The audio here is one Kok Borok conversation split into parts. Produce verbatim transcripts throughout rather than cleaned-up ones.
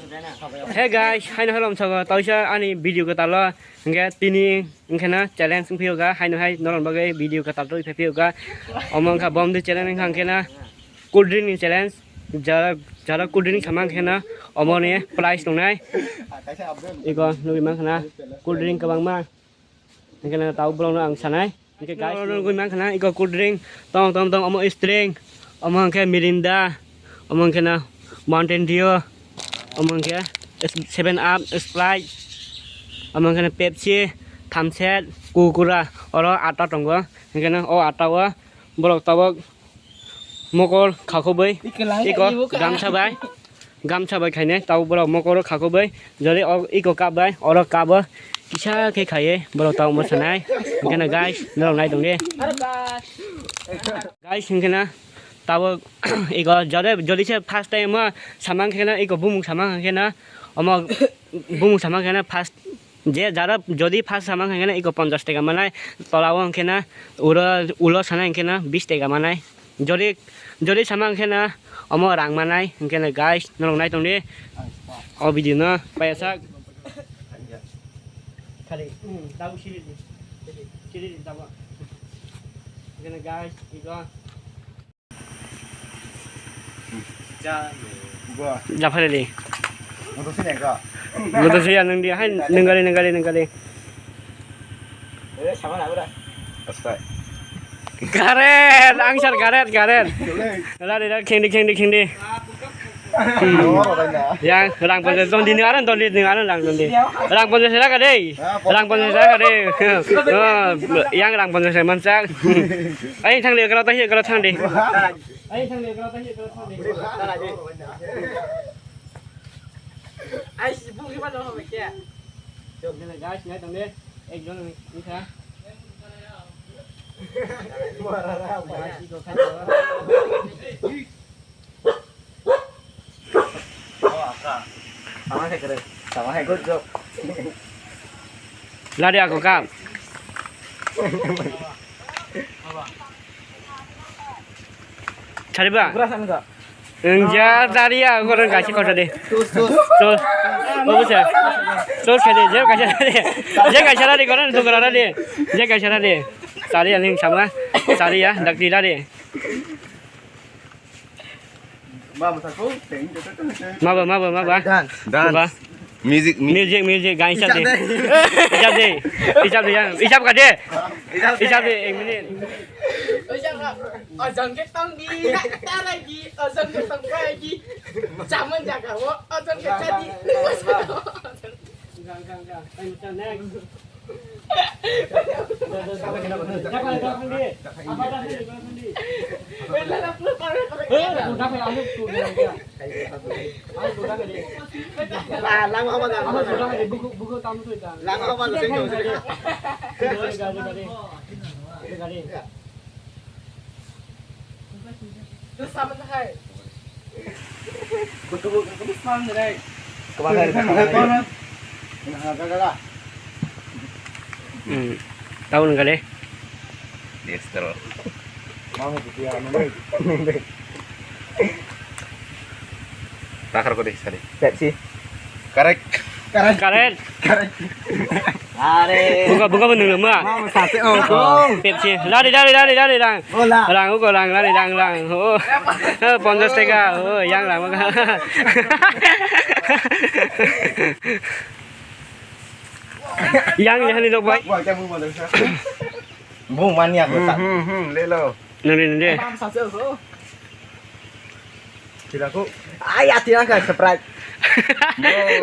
Hey guys, haino hello sago, taisa ani video kwtalo, hingke tini, hingke na challenge wngphiyo ga, haino hai norok bagwi video kwtal twi phaiphio ga, omo wngkha bomdi challenge wngkha, hingke na cool drink ni challenge, jara, jara cool drink sama hingke na, omo ni prize tongnai, iko nugwi mankha na, cool drink kwbangma. Hingke na tabuk borok no ang sanai. Hingke guys, nugwi mankha na iko cool drink. Tong, tong, tong, omo Sting. Omo hingke Mirinda. Omo hingke na Mountain Dew. Omo hingke Seven Up, Sprite. Omo hingke na Pepsi, Thums Up, Kurkura. Oro atta tongo. Hingke na o atta o borok tabuk mokol khakubui, iko gamsa bai, gamsa bai khainai, tau borok mokol khakubui, jori o iko kap bai, oro kabo kisa khe khaiye, borok tau mosanai, hingkheno guys, norok nai tongdi. Guys, hingkheno tabuk iko jori, jori se first time o samang kheno iko bumung samang kheno, omo bumung samang kheno first Je jara jodi first sama hwnkhe na iko ponchash taka manai, tola o hwnkhe na uro ulo sana hwnkhe na bish taka manai. Jodi, jodi sama hwnkhe na omo rang manai, hwnkhe na guys, norok nai tongdi o video no payasak. Khali, hmm, tabuk siri di. Siri di tabuk. Hwnkhe na guys, iko. Japhaili. Moto siya nung di, hai nung gali, nung gali, nung gali. Garet, angsar garet, garet. Lari, lari, khengdi, khengdi, khengdi. Yang rang ponchash, dondi ni aran, dondi ni aran rang dondi. Rang ponchash taka de. Rang ponchash taka de. Yang rang ponchash manchak. Ai thang de, kara tahi, kara thang de. Ai thang de, kara tahi, kara thang de. Ai si bung ki ba no me kya. Jok de guys, nai tang de. Ek jon ni kha. Lari ako kam. Chari ba? Enja tari ya, korang kasih kau tadi. Tus. Oh, bisa. Tus kade, je kasih tadi. Je kasih tadi, korang tu korang tadi. Je kasih tadi. Tari ya, ling sama. Tari ya, dak di tadi. Maba, maba, maba. Dance. Dance. Maba. Music, music. Music, music, gaisa de. Ijab de. Ijab de, ijab de, ijab ka de. Ijab de, ek minute. Ojang ke tong di, tarai di, ojang ke tong kai di. Jaman jaga wo, ojang ke tadi. Next. Hmm. Tahu nggak deh? Yes, terus. Takar ko deh, sari. Pepsi. Correct. Correct. Correct. Correct. Are. Buka, buka, buka, buka. Mama sate, oh, kong. Pepsi. Lari, lari, lari, lari, rang. Bola. Rang, uko rang, lari, rang, rang. Oh. Eh, ponchash taka. Oh, yang rang, maka. Yang, yang ni dok bai. Buang, buang, buang, buang. Bung mani aku tak. Hmm, hmm, hmm, lelo. Nang ni, nang ni. Mama sate, oh. Tidak aku. Ay, ati ang ka Sprite.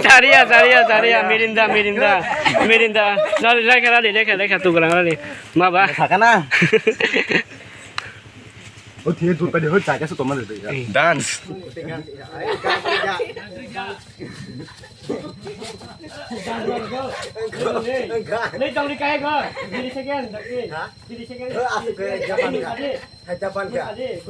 Saria, saria, saria, Mirinda, Mirinda, Mirinda. Lari, lari, lari, lari, lari, tu kurang lari. Ma ba. Sakana. Oh, tiga tu tadi hoi jaga satu mana tu ya? Dance. Lei tong di kai go. Dili second, daki. Ha? Dili second. Eh, asuk ke Japan ka? Japan ka? Hey.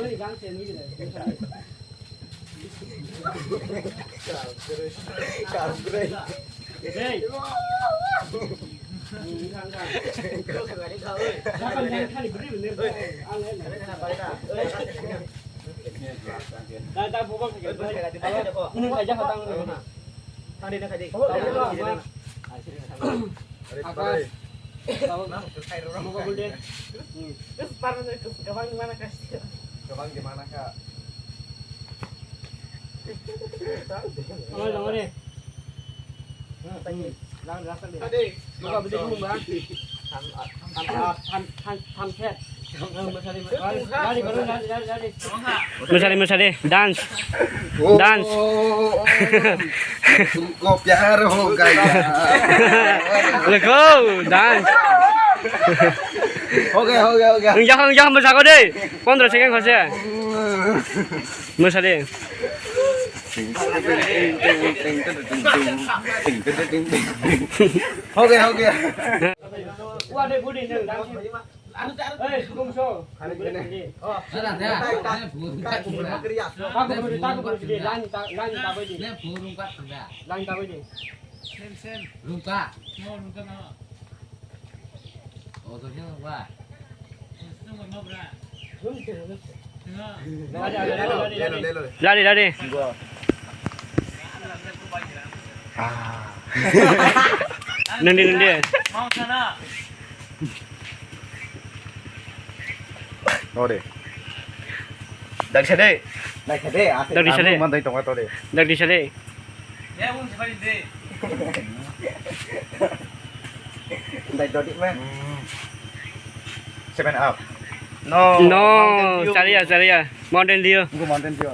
Japan yang kali beri bener. Ang lain. Da, da, bubak. Ini aja hatang. Akas. Mukha bul de. Gabang di mana kah? Gabang di mana kah? Tangoi, tangoi de. Lang, lang, lang. Mukha bul de, mukha. Tham, tham, tham, tham, tham, tham, tham, tham. Lari, lari, lari, lari, lari. Musari, musari, dance. Oh, dance. Oh, oh, oh, oh. तुमको प्यार हो गया। Lekho, dance. हो गया, हो गया, हो गया। Yang, yang, yang, musako de. Pondro second khose. Musari. हो गया, हो गया। Wa de, budi, nang, dance. Ei, sukung so. Rungka. Oh, so siapa? Lari, lari. Ah. Nandi, nandi. Ore. Dak sade. Dak sade, ase. Dak di sade. Amo mandai tonga tore. Dak di sade. Dai dodi ma. Hmm. Seven up. No. No, Mountain Dew. Chaliya, chaliya. Mountain Dew. Enggak Mountain Dew.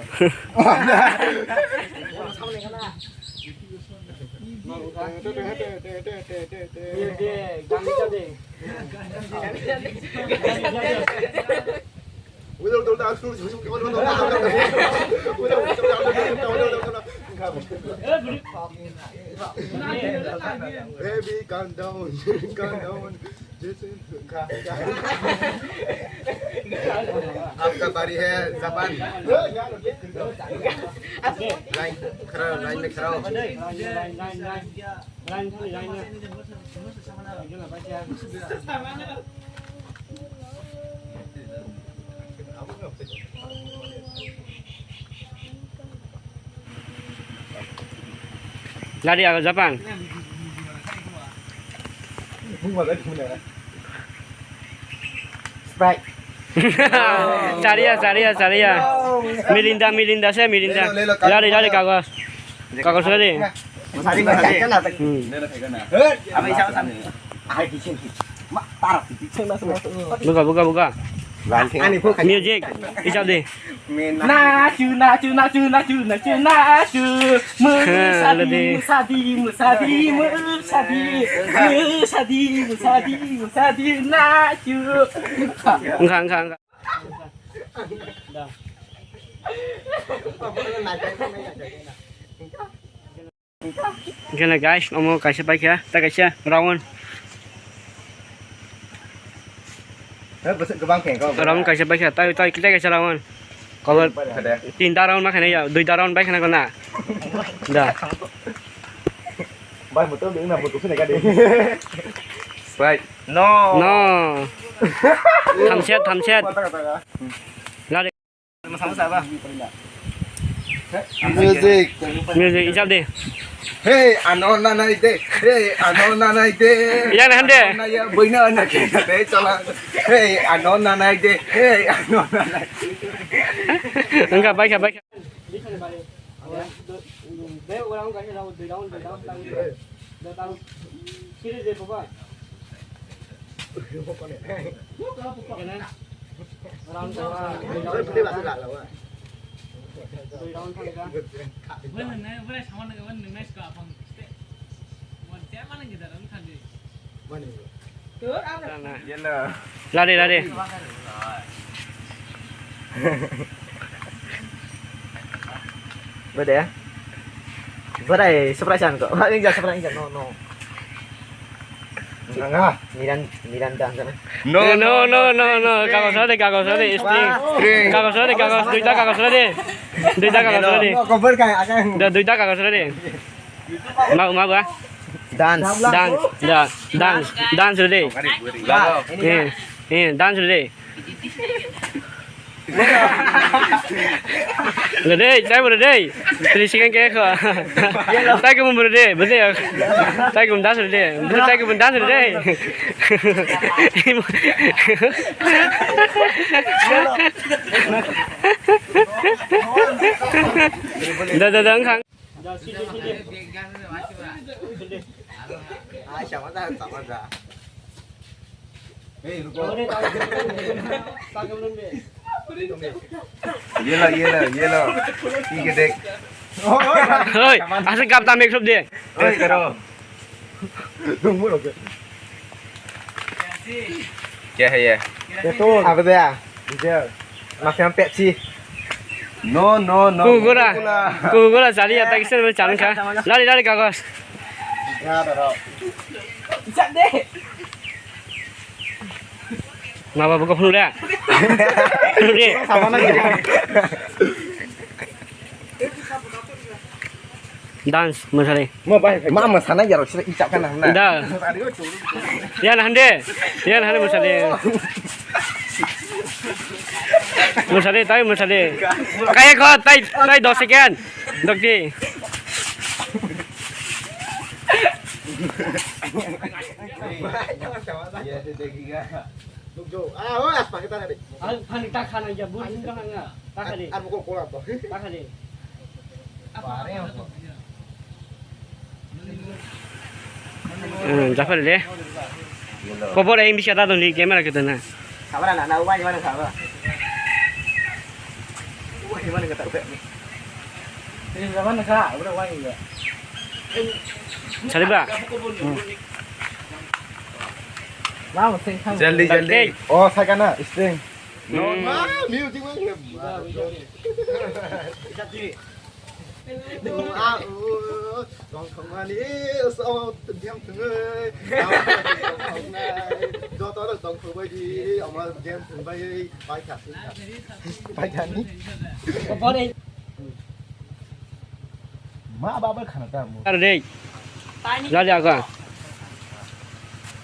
Baby, calm down, calm down. आपका बारी है, Japan. Line खड़ा, लाइन में खड़ा हो। Lari aga Japan. Sprite. Chaliya, chaliya, chaliya. Mirinda, Mirinda se, Mirinda. Lelo, lelo, lari, lari, kagos. Kagos lari. Masari, masari. Hmm. Lelo, kagos na. Hei, abang siapa sana? Ahai, di sini. Mak, tarak, di sini, masuk, masuk. Buka, buka, buka. Lanting. Ani, buka. Music, ijab de. Nachu, nachu, nachu, nachu, nachu, nachu. Musadi, musadi, musadi, musadi, musadi, musadi, nachu. Engkha, engkha, engkha. Gana guys, omo kaisa paikha, ta kaisa round. Round kaisa paikha, ta, ta, ta kaisa round. Cover. Tinta round ma khaina ya, duita round bai khana kona. Da. Bai motor ding na motor sini kade. Sprite. No. No. Thamset, thamset. Lari. Music. Music, ijab de. Hey, ano nanai de. Hey, ano nanai de. Ijab de, ham de. Ano naya, boina na ke de, chala. Hey, ano nanai de. Hey, ano nanai. Engkha, baikha, baikha. Lari, lari. Bede. Berai surprise an ko. Ini ja surprise an. No, no. Enggak. Miran, Miran dah sana. No, no, no, no, no. Kagos lari, kagos lari, string. String. Kagos lari, kagos, duita kagos lari. Duita kagos lari. No, cover kai, akan. Da, duita kagos lari. Mau, mau ba? Dance. Dance, da, dance, dance lari. Eh, eh, dance lari. Rede, tai bo rede. Three second ke kho. Tai ko mo rede, bede. Tai ko das rede. Bede tai ko das rede. Da da da khang. Yellow, yellow, yellow. Pink ke dek. Hoi, asal gap tam ek sob de. Oi, karo. Kya hai ye? Petrol. Apa dia? Diesel. Masih Pepsi. No, no, no. Kugura. Kugura. Kugura jali ya tak sir chan kha. Lari, lari kagos. Ya, dah, dah. Bisa deh. Maba buka phunuk de. Phunuk de. Dance, mwsari. Ma mwsana ya rok sira ichap kana na. Da. Yan hande. Yan hande mwsari. Mwsari, tai mwsari. Kaya ko, tai, tai dos second. Dokti. Ye, ye, ye, ye. Nukjou. Ah, oh, aspa kita tadi. Ang pani tak khana ya, bur sing khana ya. Tak khade. Ar buku kolak to. Tak khade. Hmm, Jafar de. Popor aing bisa ta dong di camera kita na. Sabar na, na, ubai mana sabar. Ubai mana kata ubai. Ini zaman na sa, udah ubai ya. Sari ba. Hmm. Wow, sing khang. Jaldi, jaldi. Hey. Oh, saya kana, string. No, no, music man. Tong thangmani, so, diam thangwi. Joto rok tong thangbai di, ama diam thangbai, pai kha, pai kha. Pai kha ni? Ma baba khana ta mo. Ar dei. Lali aga.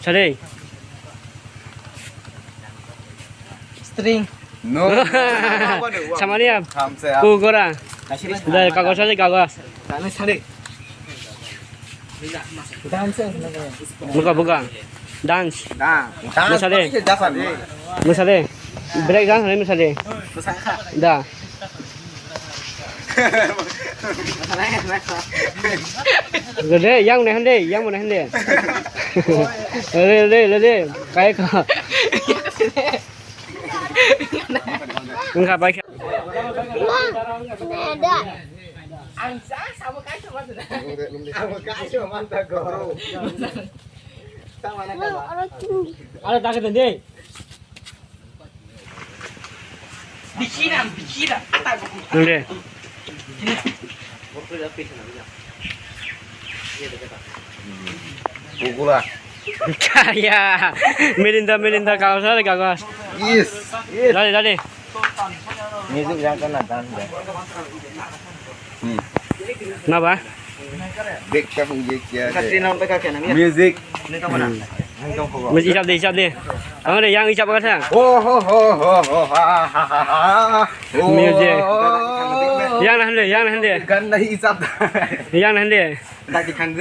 Sare. String. No. Samania. Hamse. Kugora. Dai kagos aje kagos. Tane sare. Dance. Buka buka. Dance. Dance. Masale. Masale. Break dance hai masale. Da. Lede, yang ne hande, yang ne hande. Lede, lede, lede. Kai ka. Engka bai. Ang sa sama kai sama. Sama kai sama mantap, bro. Sama na kala. Ada tak ada deh. Nungde. Kukula. Ya. Mirinda, mirinda, kagos ada kagos. Yes, yes. Dale, dale. Music yang kena dan. Hmm. Naba? Dek ka hung ye kya hai? Music. Music ijab de, ijab de. Ang de yang ijab ka tha. Oh ho ho ho ho ha ha ha ha. Oh. Music. Yang na hande, yang na hande. Gan nahi ijab. Yang na hande.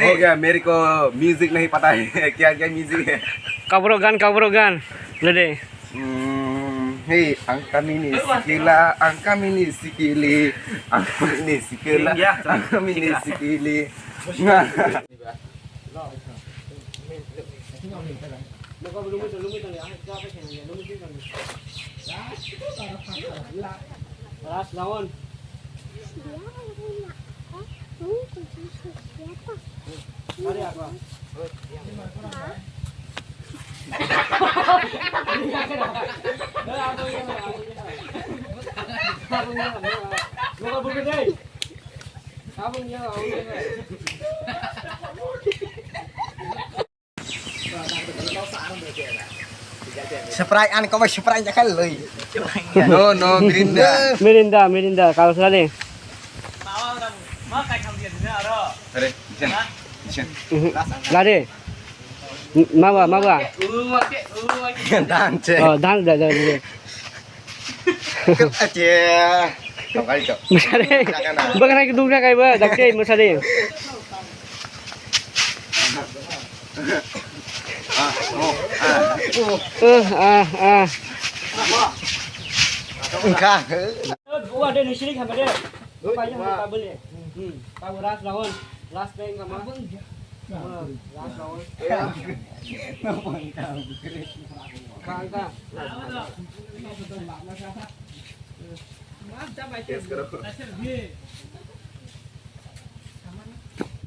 Ho gaya, mere ko music nahi pata hai. Kya kya music hai? Kabro gan, kabro gan. Le de. Hmm, hey, ang kami ni sikila, ang kami ni sikili, ang kami ni sikila, ang kami ni sikili. Last round. Sprite an kau Sprite jakal loi. No, no, Mirinda. Mirinda, Mirinda, kalau salah deh. Are, isan, isan. Lade. Mawa, mawa. Dan che. Oh, dan, dan, dan, dan. Ache. Tongkai to. Mwsari. Bwkhwnai kuduk na kaiba, dakti mwsari. Ah, oh, ah, oh. Eh, ah, ah. Engka. Buwa de nusini kamare. Pai jang tabule. Hmm. Tahu ras lawan. Last time kama. Last lawan. Kangka. Yes, karo.